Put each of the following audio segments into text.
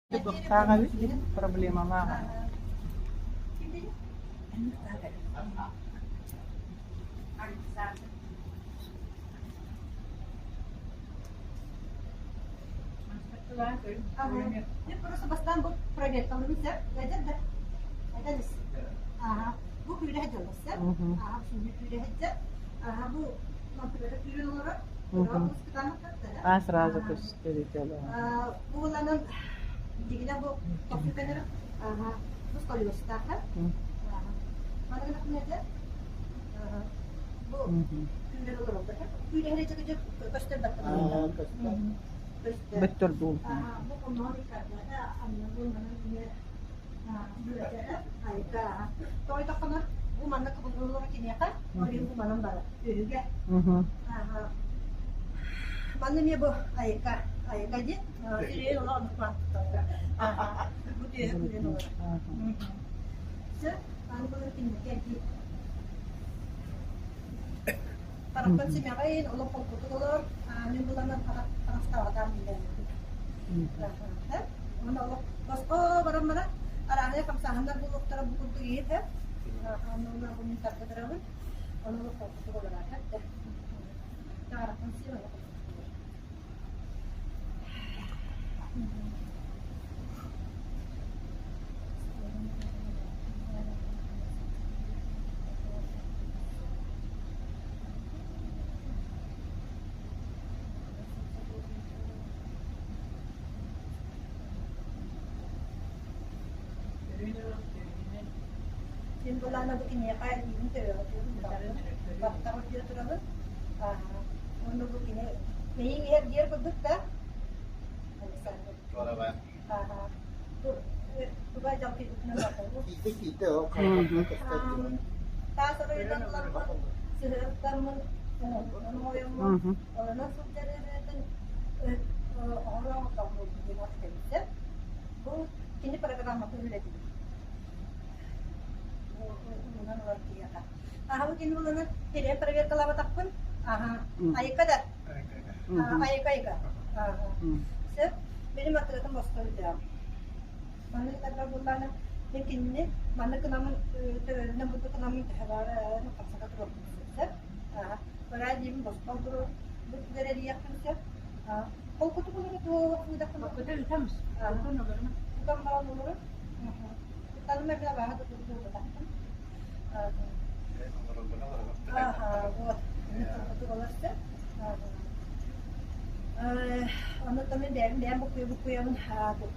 Туохтаах эбит, проблемалаах эбит. Просто бастаан бу проверкаларын сэр, эдэр да, эдэр Ага, бу күүрэ сылдьаллар сэр. Ага, сүнньү күүрэ сылдьар. Ага, бу мантыгара күүрэн олорор. А сразу көстөр Бу буланан дигинэ бу тохсу көнөр. Ага, бу сколиозтаах. Маны гына бу күүрэн олороллор. Күүрэ сылдьар көстөр баттан. Көстөр. Бөттөр дуу. Бу онон Тоойдоххуна бу манна кыбыллыллара киниэхэ, ол иһин бу манан барар, үөһүгэ. Манна эмиэ бу айыка, айыка диэн сирэйин олох оннук мааттыктарга. Бу түөһэ күлэн олорор. Сөп, аны былыр кинилэргэ эргий. Харахпын симэҕин, олох холкутук олор, мин буланан таҥастаабатаам биллэрбит. Уонна олох босхо баран баран арааһынай хамсааһыннар буолуохтара бу курдук иһит һэ. Онно бу мин тарда турабын. Ону олох холкутук олорор һэ. Таҥарахпын сиэн олох холкутук олорор. Син былаана бу киниэхэ илиибин төрөҕүтүн баттаҕы диэ турабын. Уонна бу кини мэйиҥ иһэр диэр курдук да Александр. Туга дьалкыйбытынан барда. Киирдэ киирдэ ол харахха көстөр. Таас оройунан ыламмын, сыһыарыктаммын, оҥойоммун, олонон сылдьар ырыатын оҕолор оҥордоҕум Бу кини программатын үлэтибит. Уунан ылар киһиэхэ. Аха бу кини буланан тирээн проверкалаабатахпын. Аха. Айыка да. Айыка айыка. Аха. Сөп. Били матыратын босхо ыытыам. Маннык ытарбар буллаана мен кинини маннык гынаммын төбөбүнэн бурдук гынаммын төһө баар хамсата туруохпун сөп. Аха. Бараа диибин босхо туруор бу түгэр эрийиэхпин сөп. Холкутук олору туох ыытахпын Тутан баран олорор. Тутаным эрэ абааһы да туруорбатахпын. Ааха, вот. Холкутук олор сөп. Онно мен бэйэм бэйэм буккуйа-буккуйабын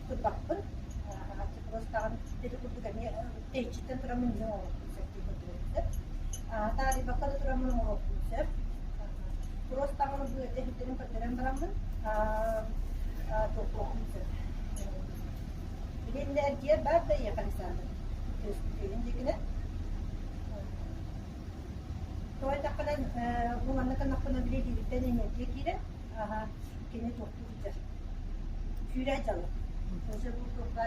турбаппын. Просто ити курдук эмиэ тэйиччиттэн тураммын эмиэ оҥоруохпун сөп дии курдук эбиттэр. Таарыйбакка да тураммын оҥоруохпун сөп. Просто даҕаны бу эһиттэрин көрдөрөн бараммын туохтуохпун сөп. Билиннэ эргиэр баар да ийэхэ Александр? Түөһүн диэкинэ. Тоҕо эттэххинэ, бу манна гыннахпына били илиибиттэн энергия киирэр. Аха, кини туохтуу сылдьар. Сүүрэ дьаллар. Уже бу туохха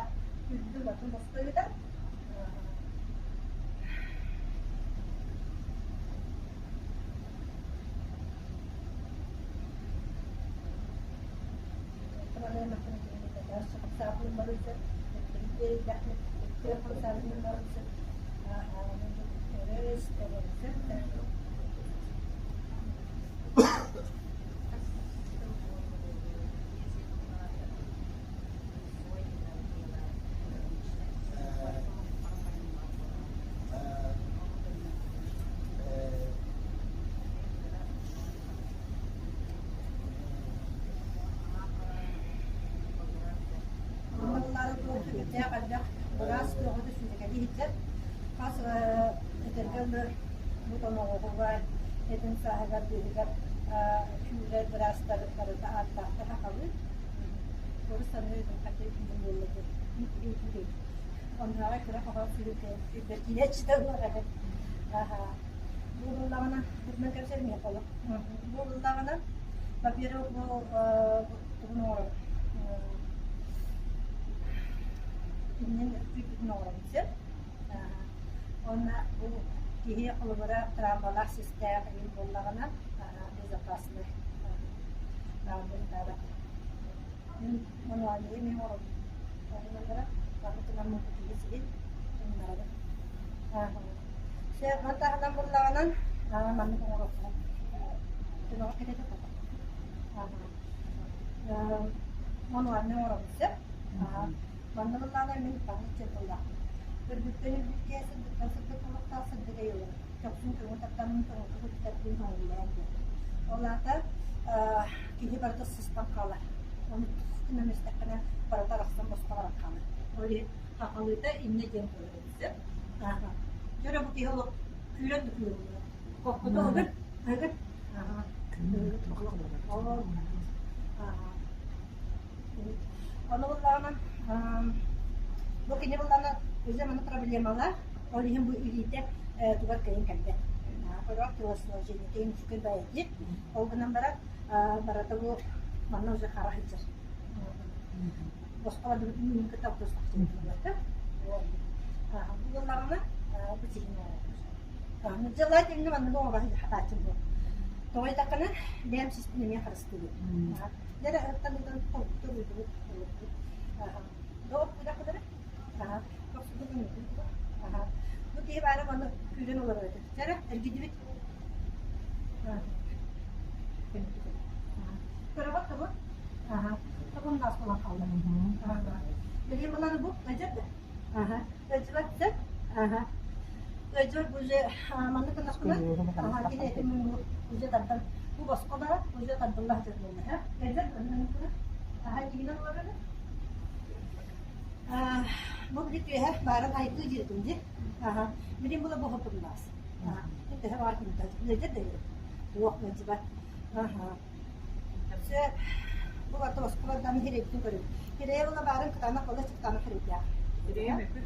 үрдүн атын босхо ыытар. Элбэх быраас туоҕа да сүүрэкэлии иһиттэр. Хас этэргэ дылы бу тоноҕоһугар, этин сааһыгар, быыһыгар сүүрэр быраастар барыта ааттаахтар сахалыы. Орус саныы хатыы буолла диэн. Оннооҕор кыра хоһоон сүүрүкэ үрдэркиинэччитэ буолар. Бу буллаҕына, бутунан кэпсэр миэхэ олох. Бу буллаҕына, во-первых, бу тугун оҥорор иннин күүппүтүн оҥоробут сөп. Уонна бу киһи холобура травмалаах систээх иһин буоллаҕына безопасный баар Мин мануальнайы эмиэ оҥоробун. Сөп, маны таһынан буллаҕынан маннык оҥоруохха. Төбөҕө кэтэтэ Мануальнай оҥоробут сөп. Манна буллаҕына мин таҥас чырбыллаахпын. Үрдүттэн үрдүккэ, сырдыктан сырдык олохтоох сырдык эйэлэр. Көхсүн көҥү тардаммын тоҥоту куттардыын оҥоһулларан диэн. Ол аата киһи барыта сыстан хаалар. Ону гынан истэххинэ барыта арахсан босхо баран хаалар. Ол иһин хахалыыта иннэ диэн буолар эбит сөп. Дьөрө бу киһи олох күүрэн да күүрэн Хоппуту ыгыр, ыгыр. Ону буллаҕынан бу кини буллаҕына өзө маны проблемалаах, ол иһин бу илиитэ тугар кыайан кэлбэт. Көрөх телосложение үчүгэй бэйэтик. Ол гынан баран барата бу манна уже хара сылдьар. Босхо мин кытта охтостахчы Бу буллаҕына бу сиһин Желательно манныгы оҥоро сатааччым буол. Тоҕо диэтэххинэ, бэйэм сиспин эмиэ харыстыыбын. Дьэ ыһыктан ыытан холбуту уйдубут, олорбут. Доҕор кыдах-кыдары. Көхсүбүт үҥүтүн. Бу киһи баара маны күүрэн олорор этэ. Чара, эргидибит. Көрөҕөт тобу? Тобун нас буолан хаалла. Билигин буланы бу, ыдьыр да? Ыдьыбат сөп. Ыдьыр уже маннык гыннахпына, кини этим уже тардан, бу босхо бара, уже тардылла сылдьар буолла. Ыдьыр тигинэн олорор. Бу били түөһэ баарын айгыы диэтим дии. Билин була бу хоппутунаас. Төһө баар күнтэ. Ыдьыр да Уох ыдьыбат. Сөп. Бу барыта оскуолаттан хирэйбитин көрүҥ. Хирэйэ була баарын кытаанах буола кытаанах хирэйдээх. Хирэйэ мөкү.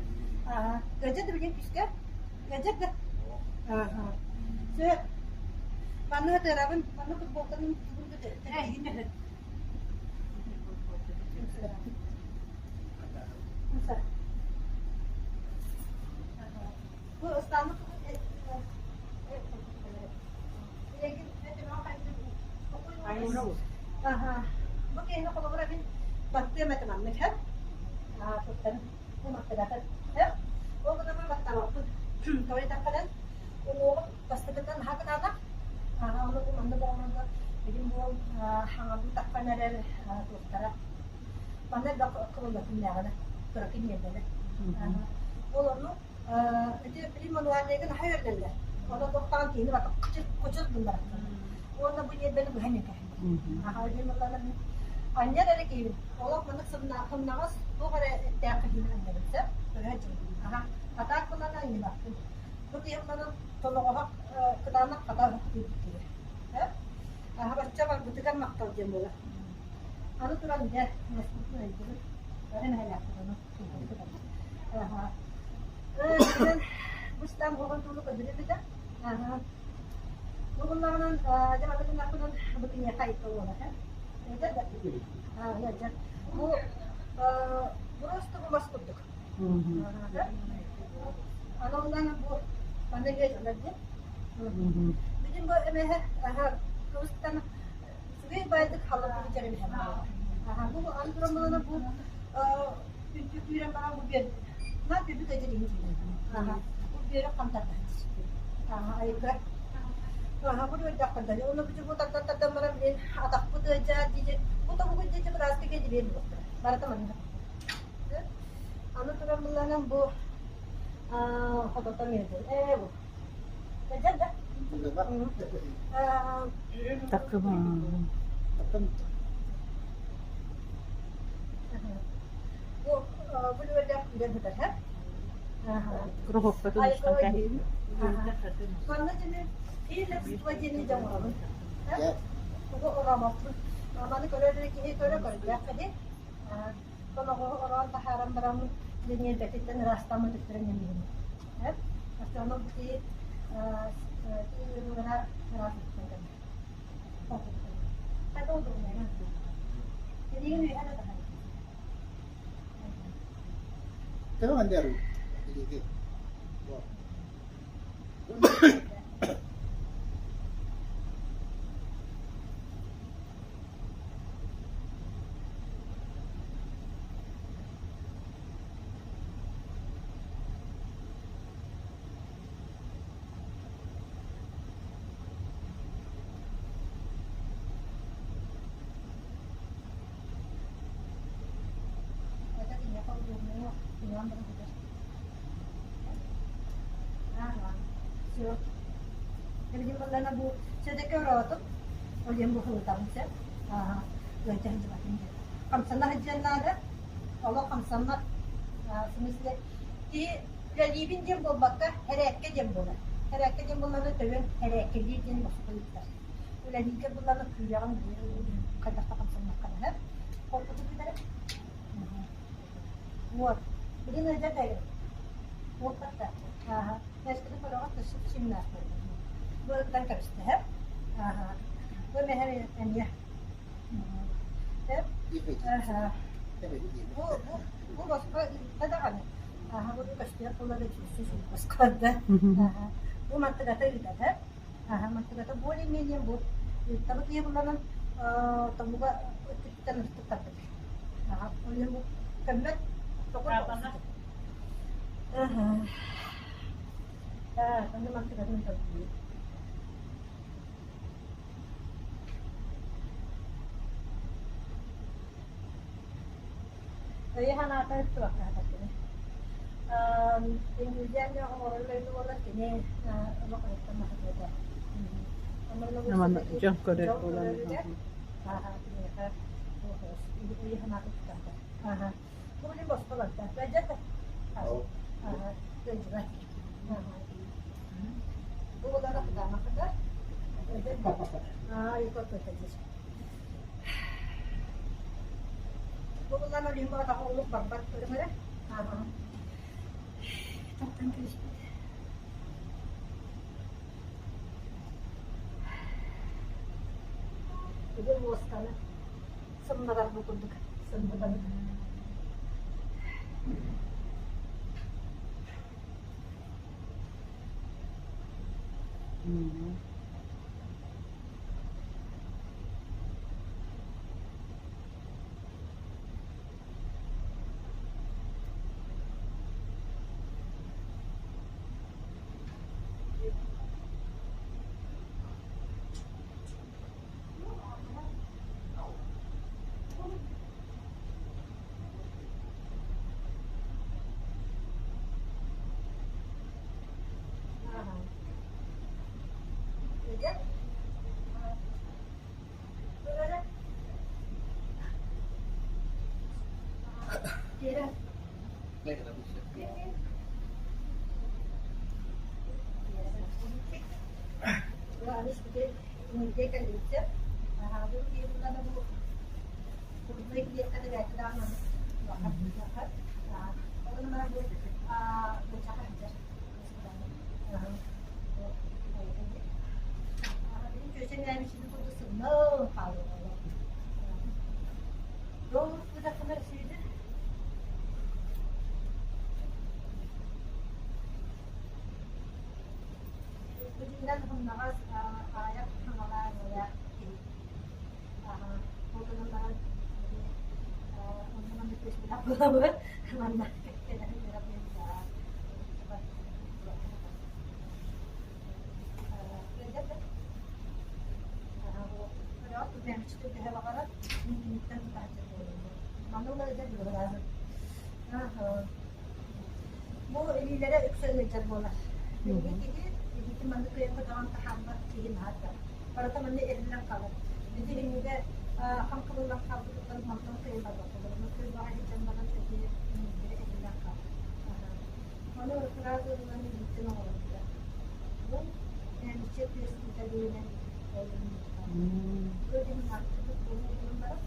Ааһа. Ыалдьар да билигин күүскэ? Ыалдьар да? Ааһа. Сөп. Маннык ытыарабын, маннык футболканы тугун да тэрээһин өһөр. Бу ыстааммыт Бу киһини холобура мин баттыам этэ маннык һэ туттан бу маттыгата һэ ол гынан баттаабаппын тоҕо диэтэххинэ уҥуоҕум бастакыттан наһаа кытаанах ону бу маннык оҥорорго билим буол хаҥалыы таххан эрэр туохтара манна элбэх кылыллатыннааҕына кыракый ньиэрбэлэр ол ону Ити билим мануальныйга наһаа үөрэнэллэр. Онон туохтаан киһини барыта кучур гыннарар. Уонна бу ньиэрбэни быһан иһэр. Аха диэн буоллаҕына мин анньар эрэ киһибин. Олох маннык сымнаҕас туох эрэ эттээх киһини анньабын сөп. Көрө сылдьабын. Аха атаак буоллаҕына анньыбаппын. Бу киһи буоллаҕына тоноҕоһо кытаанах хата диэбит киһи. Аха бачча барбытыгар махтал диэн буолар. Аны туран дьэ, мөспүппүн өйдүүбүн. Бары мэһэлээхпит ону. Бу оҕон туулу көрдөрүбүтэ. Бу буллаҕынан дьэ манна гыннахпынан бу киниэхэ айыкка буолар. Эдэр да? Бу просто бу мас курдук. Аны оннан бу манна үөдэлэр диэн. Бүтүн бу эмэһэ кыбыстан үчүгэй баайдык халлан бүтэр эмэһэ. Бу аны туран булана бу Үнтү күүрэн баран бу бүөр на бүбүт эдьириҥ Бу бүөрү хантарда. Айыка. Аха бу үөрдэххэ Оны бу бу тардан тардан баран мин атахпыт ыалдьаар диир. Бу тобугу диэти бырааска кэлди биэр буолуохтара. Барыта манна. Аны туран булланан бу хототон үөрдүм. Ээ бу. Ыалдьар да? Такыбын. Бу бу үөрдээх күүрэн сытар һэ? Круговкатын устан кэһиибин. Манна дьини хиилэпство диэни дьоҥоробун. Тугу ороомоппун. Маны көрөр киһи көрө көрдөөх киһи. Тоноҕоһу ороон таһааран бараммын дьиниэрбэтиттэн ыраастаммыт үттэрэн ньэмиһин. Оччоҕуна бу киһи ыарыылара ыраас үттэн кэлэр. Хайда удобнайынан. Билигин үөһэ да таһар. Төһө ханньарый? Билиги. Хамсанан баран сытар. Ага. Все. Билигин буоллаҕына бу сөдөкө ороотум. Ол диэн бу хылытабын сөп. Ага. Ыалдьа сылдьыбатын диэн. Хамсана сылдьыан наада. Олох хамсаммат. В смысле, киһи үлэлиибин диэн буолбакка, хэрээккэ диэн буолар. Хэрээккэ диэн буоллаҕына төбөҥ хэрээккэлиир диэн босхо ыыттар. Үлэлииргэ буоллаҕына күүрэҕин хайдах да хамсаммакка да Холкутук бүтэрэ. Вот. Билин ыалдьар да Уоппатта. Ааһа. Эскини көрөҕүт өссө симнээх Бу ыттан кэбистэһэр. Ааһа. Бу мэһэр эмиэ. Ааһа. Бу бу бу босхо ыытта даҕаны. Ааһа бу көстүөх буолла да сүүс босхо да. Ааһа. Бу мантыгата ыытата. Ааһа мантыгата более-менее бу ыыттабыт ийэ булланан томуга өттүттэн ыстыктарбыт. Ааһа. Ол иһин бу көммөт токур Ааһа. Аа, онно мантыгатын толкуйу. Өйө-санаата ыттыбакка кини. Индиэн оҥорор үлэһит буолар кини олох ыттан махатыата. Манна дьон көрөр буолан. Ааха, киниэхэ өйө-санаата туттарда. Ааха. Бу билин босхолорда. Бэдьэт. Ааха, ыалдьыбат. Бу булара кытаанахыта. Аа, Бу булан олиһин баҕатаҕа олук барбат көрүҥэрэ. Ааха. Тартан кэбиспит. Ити муостаны сымнатар бу курдук сымнатабыт. Бу илиилэрэ үксэ ыалдьар буолар. Билигин киһи илиитин маннык кыайан көтөҕөн таһаарбат киһи наһаа Барыта манна эриллэн хаалар. Ити иннигэ хам кыбыллан хаалбытыттан мантан кыайан барбакка олорор. Кыайбаҕа сылдьан баран ити иннилэрэ эриллэн хаалар. Маны сразу ылан илииттэн оҥоробута. Бу иччэ тыас үтэлиинэн ол Бу дьин артыбыт буолан баран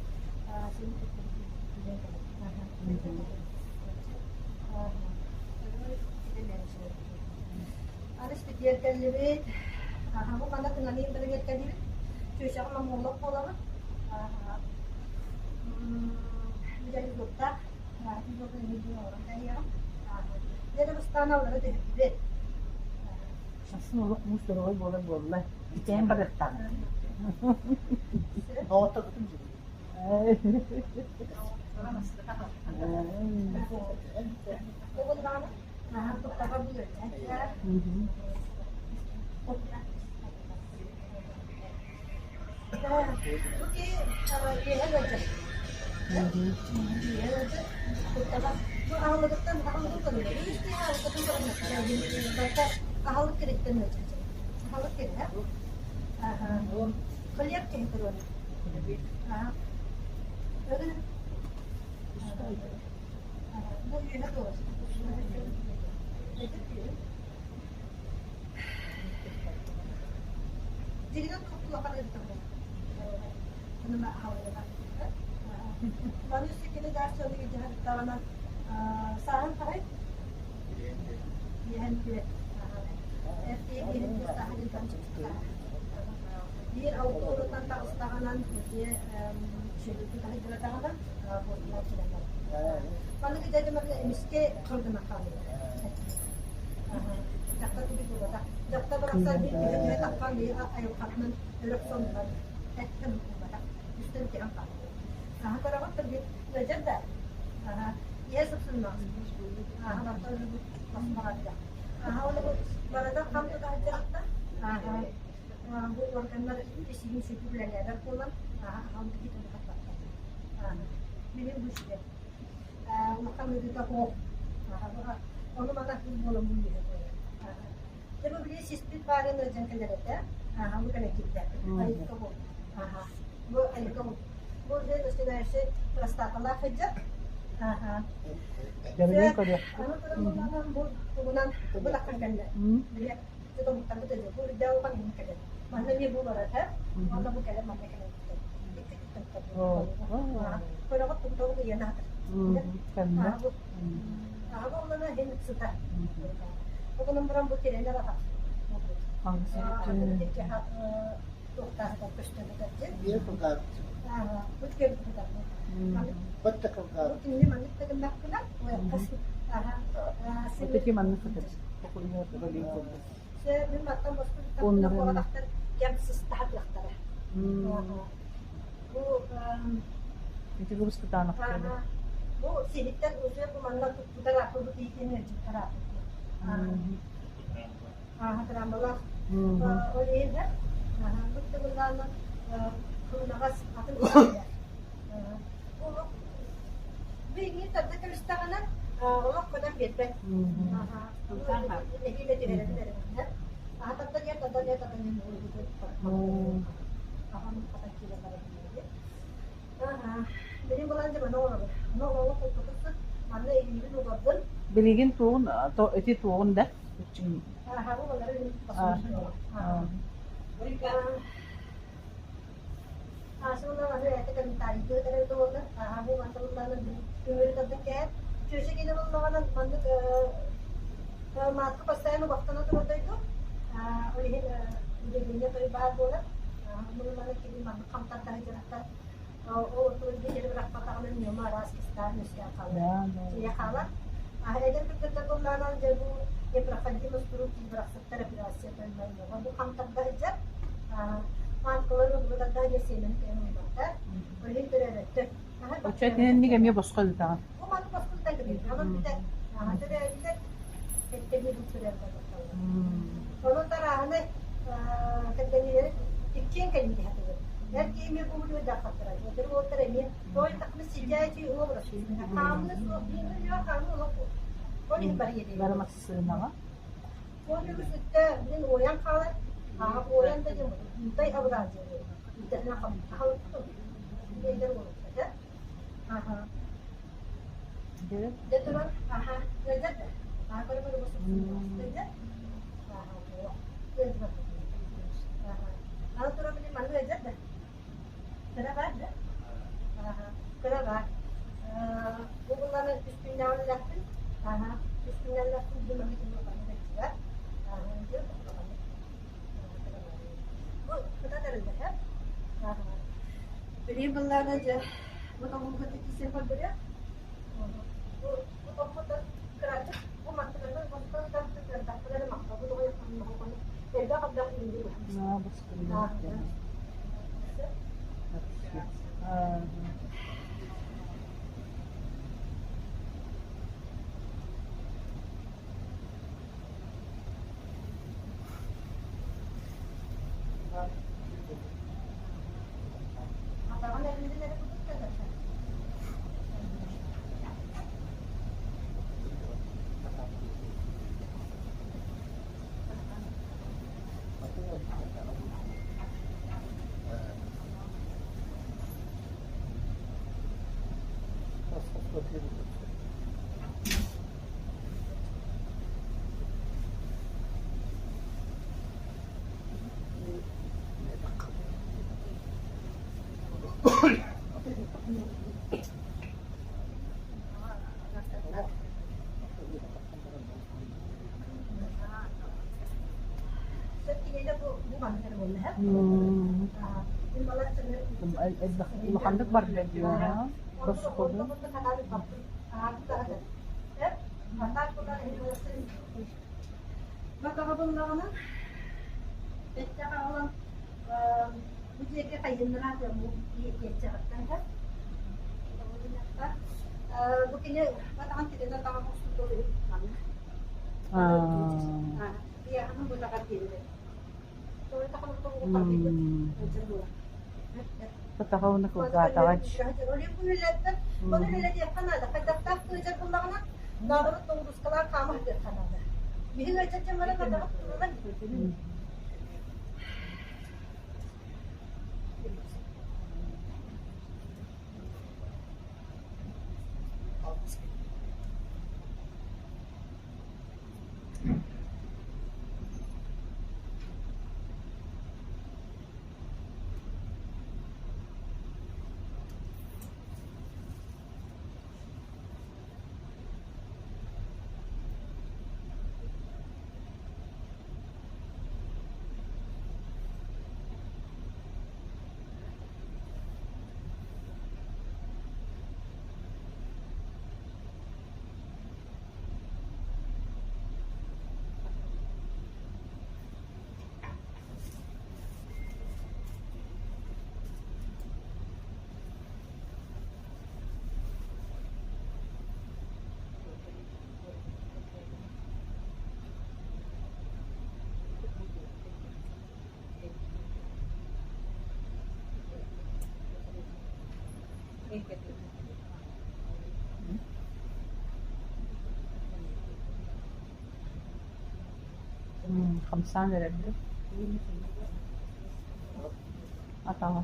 син билэн кэлэр. Аны спитиэркэллибит. Бу манна тыҥалыын бэрэбиэркэлиибит. Чүөчэҕэ маммолог буолабын. Бүтэһик Дьэ бастаан аллара түһэрдибит. Сарсын олох муус дороҕой буолар буолла. Итиэн барыахтаах. Оҕотторбутун дьиҥ. Аһылыгыттан аһылыгын көрүллэр. Үс киһи аһылыккытын көрүллэр. Барыта аһылык кириттэн ыалдьар. Аһылык кирэ. Аха. Хлеб киһи көрүөн. Аха. Өгүн. Бу үөһэ туос. Дьиҥинэн туох улахан ыарыыта Маны кини даарчаны дьаһаттаҕына сааһын хаһай? Иһэн түөт. Биир алта уонуттан таҕыстаҕынан дьиэ сүөһүтүн таһыйдыбатаҕына Маннык дьадьымарга эмискэ хыргына хаалар. Дьахтар курдук буолбатах. Дьахтар барахсан биир түһэ-түһэ таххан айылҕатынан өрө охсон ылар. Эттэн буолбатах. Үстэн түһэн хаалар. Аһа көрөҕүт да биир ыалдьар да. Аһа ийэ сыпсыннаах. Аһа барыта өлүгүт баспаҕарда. Аһа оны барыта хам тута сылдьарыттан. Аһа бу органнар исигин сүтү үлэлээбэт буолан аһа аһа киһитин хаппаттар. Аһа билин бу үчүгэй. Улахан ыарыыта суох. Ону маны буолан бу үөһэ буолар. Дьэ бу били сиспит баарын ыалдьан кэлэр этэ. Аха бу кэлэн киирдэ. Айыкка бу. Аха. Бу айыкка бу. Бу уже начинающий простаталаах сылдьар. Аха. Дьэбилин көрүөх. Аны туран буллаҕынан бу тугунан бу таххан кэллэ. Били тобуктарбыт өдө. Бу үрдээх улахан иһин кэлэр. Манна эмиэ бу барар һэ. Уонна бу кэлэр манна кэлэр. Көрөҕүт тумтабыт ыйан аһатар. Кэннэ. Аһа оллана иһин сытар. Огунан баран бу тирэнэр аһа. Туохтааһыгар көстөбүтэр диэн. Биир кылгаабыт. Бу кэлбитэр. Батта кылгаабыт. Кинини маннык да гыннахпына, Таки маннык сытар. Мин мантан боспут буолатахтар кэм сыстаһатыахтара. Бу Ити кыбыстытаанах Бу сиһиттэн уже бу манна туппутар ааппыт иитин ыалдьыттар ааппыт. Ааһа трамбалаах. Ол иһин бу тыбыллаана кылнаҕас атын Билиҥҥи тарда кэбистэҕинэ олох көтөн биэрбэт. Нэһиилэ түһэрэн эрэ. Аха тарда диэн тарда диэн тарда диэн Билин булан дьэ маны оҥоробун. Ону оҥоро култутуппут. Манна илиибин угабын. Билигин туоҕун ити туоҕун да? Аха, бу балары Аасыллаҕаны этэ комментарийдыы эрэ буолла. Аһаа бу манталыллаанан көҥүлү тардан кээт. Чүөчэ киинэ буоллаҕынан маннык маатка постоянно убахтана турар дойду. Ол иһин удивление той баар буолар. Муну кини маннык хамтардаһы дьарыктар. Ол отур биһири бырахпатаҕынан ньыма араас кистаан үөскээн хаалар. Тиийэ хаалар. Эдэр кыргыттар буоллаҕынан дьэ бу непроходимость куруук бырахсыттар операция бу хамтарда сылдьар. Маанкалар ылбытарда дьэ сиэмэни кыайан ылбаттар. Ол иһин төрөөбөттөр. Оччо итинник эмиэ босхо ыытаҕын. Бу маннык босхо ыытан кэбиһэр. Онон бүтэ төрөөбүтэр кэттэнии бу төрөөбүтэр. Онон тарааһыны кэргэнниилэри иккиэн кэлин диһатыбыт. Эр киһи эмиэ бу үлүгэр дьахтаттара. Эдэр уолаттар эмиэ той тахмы сидячий образ. Хаамыы суох, биир хаамыы олох Ол иһин бары иэдэйбит. Бары массыынаҕа. Ол үгүс өттө мин уойан хаалар, уойан да диэн мынтай абыраан диэн үтэһинэн хаалыппытым. Билэр уолуктата. Аха. Дэ туран, аха, ыалдьар да. Аа, көрө көрө ыалдьар. Аха, ыалдьар. Аха. Аны туран билин маннык ыалдьар да. Кыра баар да? Аха, кыра баар. Бу булланы үс күннээҕин үлэхпин. Аха, үс күннээҕин үлэхпин бу маннык улаханнык ыалдьыбат. Аха, ыалдьар улаханнык. Бу кытан эрэллэр, Аха. Билигин быллаана дьэ бу тоҥмукка тиксиэн көрдөрүө. Бу бу тоҥмуттан кыратык бу маттыгынан бостон тартык кырдахпына махталбыт оҕо элбэх элбэх индир Атаҕын эриллин эрэ курдук да. Улаханнык барда дии Босхону. Батаҕабыллаҕына бэттэх аҕалан бу дьиэки хайыннара диэччэҕиттэн бу кини батаҕын тирэнэ таҕа охсутуол маннык ыйааһынын бутаҕар диэбит Батаҕа уонна кылгаатаҕа Ону үлэлэтиэххэ наада. Хайдахтаах кыыдьар буллаҕына, наоборот тоҥурускалаах хаама сытыахха наада. Биһиги ыалдьар дьоннору батаҕа тутуллан Хамсаан эрэрбит атаҕа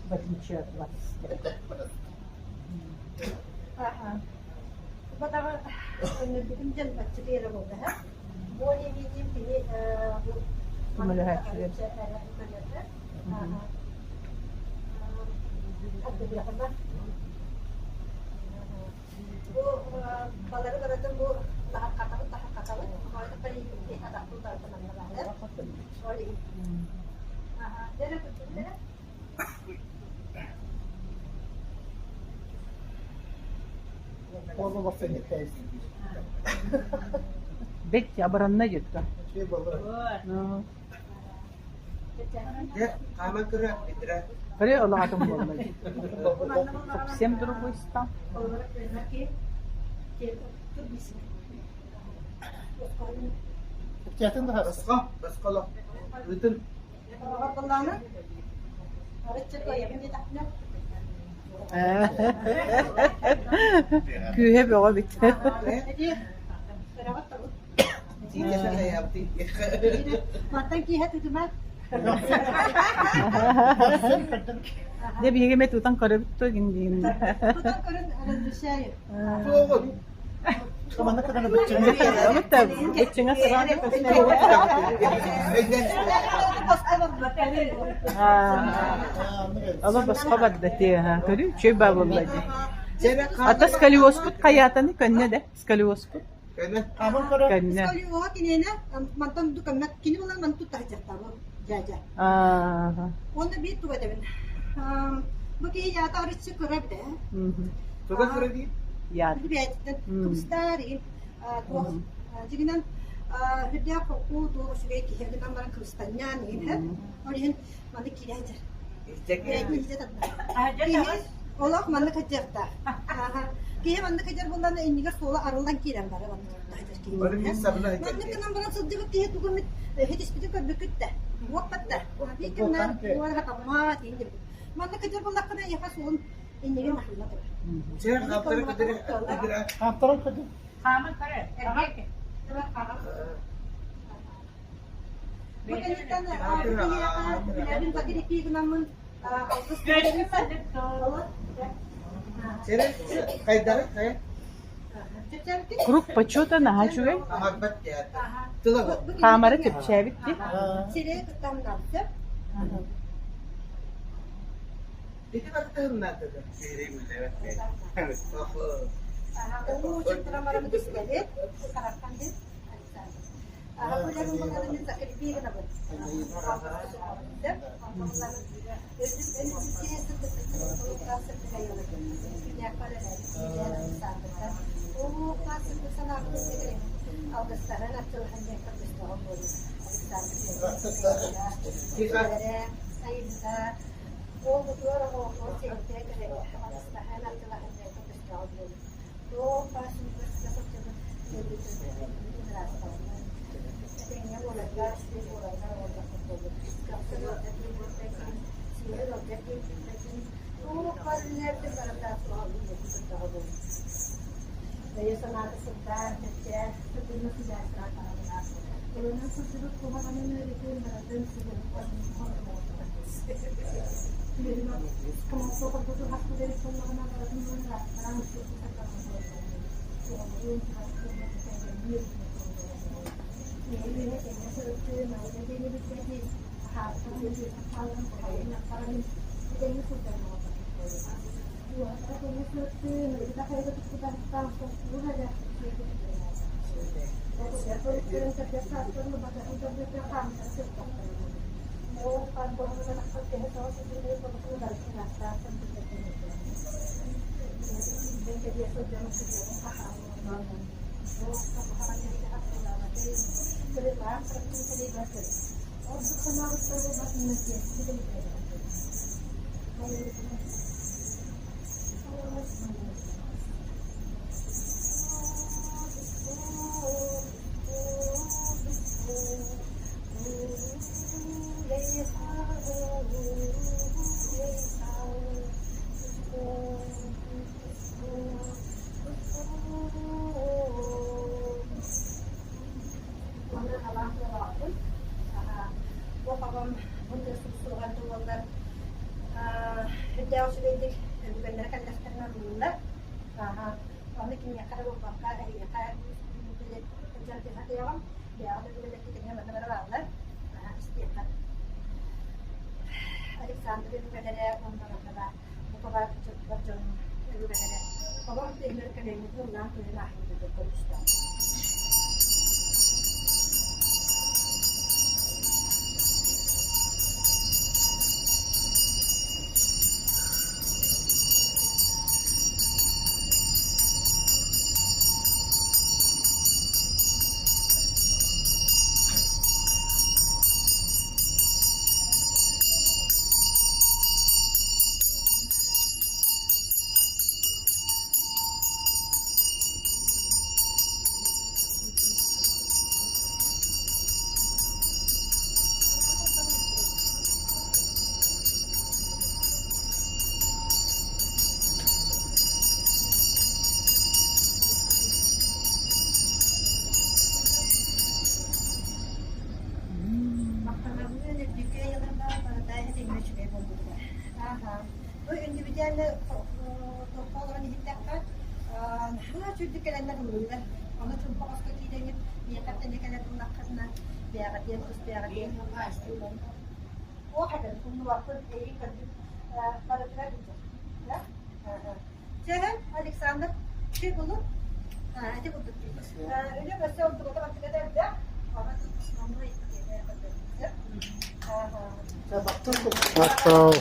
В отличие от вас. Батаҕа өнөрбүтүм дьон бачча буолла Более-менее кини Көмөлөһөөччүлэр. Бу балары барытын бу таһаххатабыт таһаххатабыт Бэт абыранна дьытта. Көрө олоҕотун буолла. Совсем другой стал. Күүһэ бөҕө эбит. Дьэ биһиги эмэ тутан көрөбүт дуо диин. Ала босхо барда тиэһэ көрүү үчүгэй баа буолла дии. Ата сколиозпут хайаатаны көннө да сколиозпут көннө. Сколиоһа киниэнэ мантан көммөт кини булан мантан туттарыдьахтабы дьээдьэ. Аа. Уонна биир туга этэбин. Бу киһи яата арыччы кыра эбит ээ. Туга кыра дии? Яат. Бэйэтиттэн кыбыстаар игин туох дьигинэн үрдээх холку туох үчүгэй киһи гынан баран кыбыстанньаан игин ол иһин маннык киирэ сылдьар. Киһи олох маннык сылдьыахтаах. Киһи маннык сылдьар буоллаҕына иннигэр суола арыллан киирэн барар маннык сылдьар киһи. Маннык гынан баран сылдьыбыт киһи тугу эмит иһитиспитин көрбүккүт да уоппат да биир кэмнээн уон хатаммат иин диэбит. Маннык сылдьар буоллаххына эйиэхэ суолун иннигин аһылла турар. Хаптаран көтөр. Бу кэнниттэн билэбин закрепи гынаммын алгыс Хайдары хайа? Круг почета наһаа үчүгэй. Хаамара чэпчээбит дии. Махтал.